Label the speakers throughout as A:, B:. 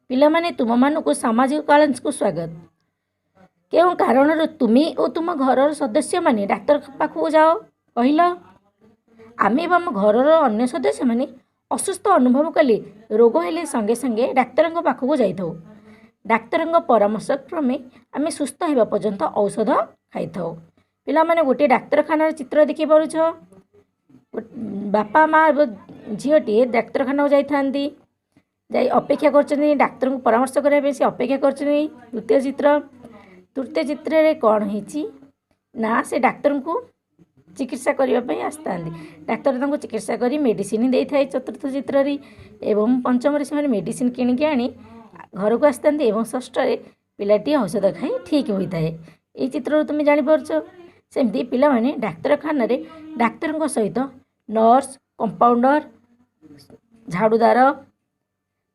A: ପିଲାମାନେ, ତୁମମାନଙ୍କୁ ସାମାଜିକ କ୍ଲାସକୁ ସ୍ୱାଗତ। କେଉଁ କାରଣରୁ ତୁମେ ଓ ତୁମ ଘରର ସଦସ୍ୟମାନେ ଡାକ୍ତର ପାଖକୁ ଯାଅ, କହିଲ? ଆମେ ଏବଂ ଆମ ଘରର ଅନ୍ୟ ସଦସ୍ୟମାନେ ଅସୁସ୍ଥ ଅନୁଭବ କଲେ, ରୋଗ ହେଲେ ସଙ୍ଗେ ସଙ୍ଗେ ଡାକ୍ତରଙ୍କ ପାଖକୁ ଯାଇଥାଉ। ଡାକ୍ତରଙ୍କ ପରାମର୍ଶ କ୍ରମେ ଆମେ ସୁସ୍ଥ ହେବା ପର୍ଯ୍ୟନ୍ତ ଔଷଧ ଖାଇଥାଉ। ପିଲାମାନେ, ଗୋଟିଏ ଡାକ୍ତରଖାନାର ଚିତ୍ର ଦେଖିପାରୁଛ। ବାପା, ମା ଏବଂ ଝିଅଟିଏ ଡାକ୍ତରଖାନାକୁ ଯାଇଥାନ୍ତି। ଯାଇ ଅପେକ୍ଷା କରୁଛନ୍ତି ଡାକ୍ତରଙ୍କୁ ପରାମର୍ଶ କରିବା ପାଇଁ, ସେ ଅପେକ୍ଷା କରୁଛନ୍ତି। ଦ୍ୱିତୀୟ ଚିତ୍ର, ତୃତୀୟ ଚିତ୍ରରେ କ'ଣ ହେଇଛି ନା ସେ ଡାକ୍ତରଙ୍କୁ ଚିକିତ୍ସା କରିବା ପାଇଁ ଆସିଥାନ୍ତି। ଡାକ୍ତର ତାଙ୍କୁ ଚିକିତ୍ସା କରି ମେଡ଼ିସିନ ଦେଇଥାଏ ଚତୁର୍ଥ ଚିତ୍ରରେ, ଏବଂ ପଞ୍ଚମରେ ସେମାନେ ମେଡ଼ିସିନ କିଣିକି ଆଣି ଘରକୁ ଆସିଥାନ୍ତି, ଏବଂ ଷଷ୍ଠରେ ପିଲାଟି ଔଷଧ ଖାଇ ଠିକ୍ ହୋଇଥାଏ। ଏଇ ଚିତ୍ରରୁ ତୁମେ ଜାଣିପାରୁଛ। ସେମିତି ପିଲାମାନେ, ଡାକ୍ତରଖାନାରେ ଡାକ୍ତରଙ୍କ ସହିତ ନର୍ସ, କମ୍ପାଉଣ୍ଡର, ଝାଡ଼ୁଦାର,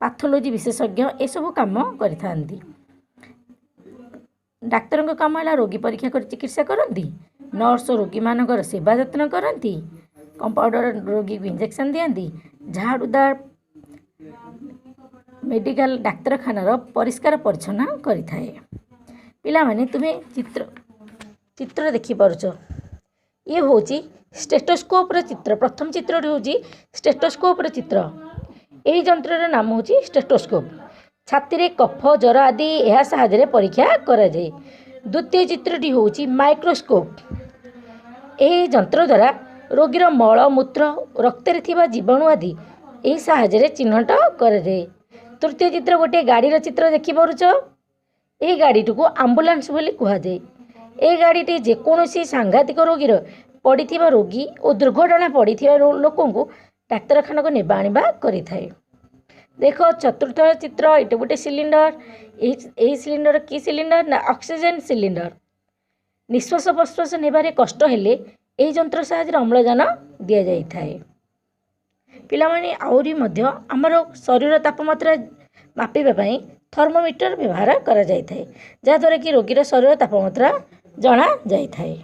A: ପାଥୋଲୋଜି ବିଶେଷଜ୍ଞ ଏସବୁ କାମ କରିଥାନ୍ତି। ଡାକ୍ତରଙ୍କ କାମ ହେଲା ରୋଗୀ ପରୀକ୍ଷା କରି ଚିକିତ୍ସା କରନ୍ତି। ନର୍ସ ରୋଗୀମାନଙ୍କର ସେବା ଯତ୍ନ କରନ୍ତି। କମ୍ପାଉଣ୍ଡର ରୋଗୀକୁ ଇଞ୍ଜେକ୍ସନ୍ ଦିଅନ୍ତି। ଝାଡ଼ୁଦାର ମେଡ଼ିକାଲ ଡାକ୍ତରଖାନାର ପରିଷ୍କାର ପରିଚ୍ଛନ୍ନ କରିଥାଏ। ପିଲାମାନେ, ତୁମେ ଚିତ୍ର ଦେଖିପାରୁଛ। ଇଏ ହେଉଛି ଷ୍ଟେଟୋସ୍କୋପ୍ର ଚିତ୍ର। ପ୍ରଥମ ଚିତ୍ରଟି ହେଉଛି ଷ୍ଟେଟୋସ୍କୋପ୍ର ଚିତ୍ର। ଏହି ଯନ୍ତ୍ରର ନାମ ହେଉଛି ଷ୍ଟେଟୋସ୍କୋପ୍। ଛାତିରେ କଫ, ଜ୍ୱର ଆଦି ଏହା ସାହାଯ୍ୟରେ ପରୀକ୍ଷା କରାଯାଏ। ଦ୍ୱିତୀୟ ଚିତ୍ରଟି ହେଉଛି ମାଇକ୍ରୋସ୍କୋପ୍। ଏହି ଯନ୍ତ୍ର ଦ୍ୱାରା ରୋଗୀର ମଳ, ମୂତ୍ର, ରକ୍ତରେ ଥିବା ଜୀବାଣୁ ଆଦି ଏହି ସାହାଯ୍ୟରେ ଚିହ୍ନଟ କରାଯାଏ। ତୃତୀୟ ଚିତ୍ର, ଗୋଟିଏ ଗାଡ଼ିର ଚିତ୍ର ଦେଖିପାରୁଛ। ଏହି ଗାଡ଼ିଟିକୁ ଆମ୍ବୁଲାନ୍ସ ବୋଲି କୁହାଯାଏ। ଏହି ଗାଡ଼ିଟି ଯେକୌଣସି ସାଂଘାତିକ ରୋଗୀର ପଡ଼ିଥିବା ରୋଗୀ ଓ ଦୁର୍ଘଟଣା ପଡ଼ିଥିବା ଲୋକଙ୍କୁ ଡାକ୍ତରଖାନାକୁ ନେବା ଆଣିବା କରିଥାଏ। ଦେଖ ଚତୁର୍ଥ ଚିତ୍ର, ଏଇଟା ଗୋଟେ ସିଲିଣ୍ଡର। ଏହି ସିଲିଣ୍ଡର କି ସିଲିଣ୍ଡର ନା ଅକ୍ସିଜେନ୍ ସିଲିଣ୍ଡର। ନିଶ୍ୱାସ ପ୍ରଶ୍ୱାସ ନେବାରେ କଷ୍ଟ ହେଲେ ଏହି ଯନ୍ତ୍ର ସାହାଯ୍ୟରେ ଅମ୍ଳଜାନ ଦିଆଯାଇଥାଏ। ପିଲାମାନେ, ଆହୁରି ମଧ୍ୟ ଆମର ଶରୀର ତାପମାତ୍ରା ମାପିବା ପାଇଁ ଥର୍ମୋମିଟର ବ୍ୟବହାର କରାଯାଇଥାଏ, ଯାହାଦ୍ୱାରା କି ରୋଗୀର ଶରୀର ତାପମାତ୍ରା ଜଣାଯାଇଥାଏ।